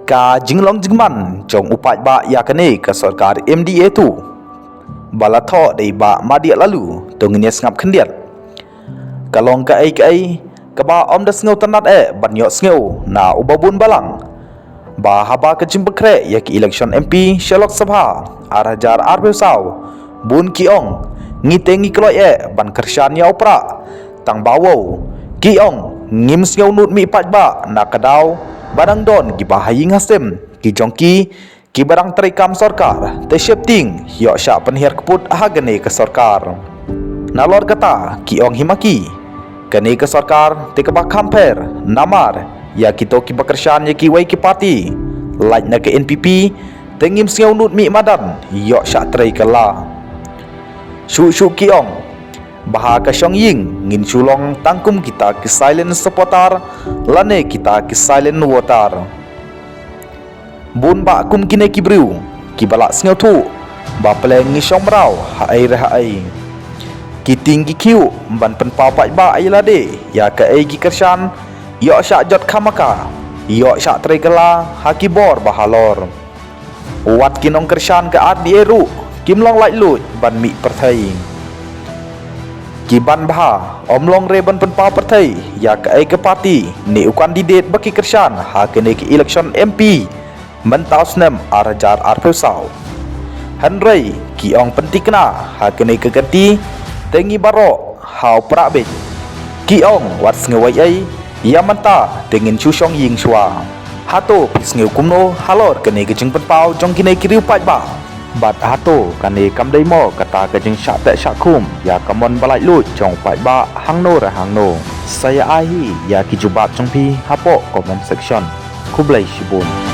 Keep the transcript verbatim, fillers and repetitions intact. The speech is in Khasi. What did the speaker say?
Ka jinglong jingman jong u paidbah ïa kane ka sorkar M D A tu ba la thoh da i Bah Madiah Laloo, to ngin ïa sngap khyndiat. Ka long kaei kaei kaba ym da sngewtynnad eh ban ïohsngew na u babun balang, ba haba ka jingpynkhreh ïa ki election M P sha Lok Sabha ar hajar arphew saw, bun ki ong, ngi te ngi kloi eh ban kyrshan ïa u prah, tang ba wow, ki ong, ngim sngewnud mih paidbah na ka daw ba dang don kiba ha ïing ha sem ki jong ki, kiba dang trei kam sorkar, te sheptieng ïoh shah pynhiar kput ha kane ka sorkar. Nalor kata ki ong hi ma ki, kane ka sorkar te kaba kham pher namar ïa kito kiba kyrshan ïa kiwei ki party, lait na ka N P P, te ngim sngewnud mih madan ïoh shah trei kylla. Shuh shuh ki ong, ba ha ka shong ïing ngin shu long tang kum kita ki silent supporter lane kita ki silent voter. Bun bah kum kine ki briew kiba lah sngewthuh ba pleng ngi shong mraw ha ei re ha ei. Ki tieng ki khiew ban pynpaw paidbah ïa lade ïa kaei ki kyrshan, ïoh shah jot kham ma ka, ïoh shah trei kylla ha ki bor ba halor. Wat ki nongkyrshan ka R D A ruh kim long laitluid ban mih pyrthei. Ki ban bha ym long re ban pynpaw pyrthei ïa kaei ka party ne u candidate ba ki kyrshan ha kane ka election M P mynta u snem ar hajar arphew saw. Hynrei ki ong pynthikna ha kane ka kynti, te ngi baroh ha u prah beit. Ki ong wat sngewwei ei, ïa mynta te ngin shu shong ïing shuwa. Hato phi sngew kumno halor kane ka jingpynpaw jong kine ki riew paidbah? Bad hato kane kam dei mo kata ka jingshah teh shah khum ïa ka mon ba laitluid jong u paidbah hangno re hangno? Sa ïa ai hi ïa ki jubab jong phi hapoh comment section. Khublei shibun.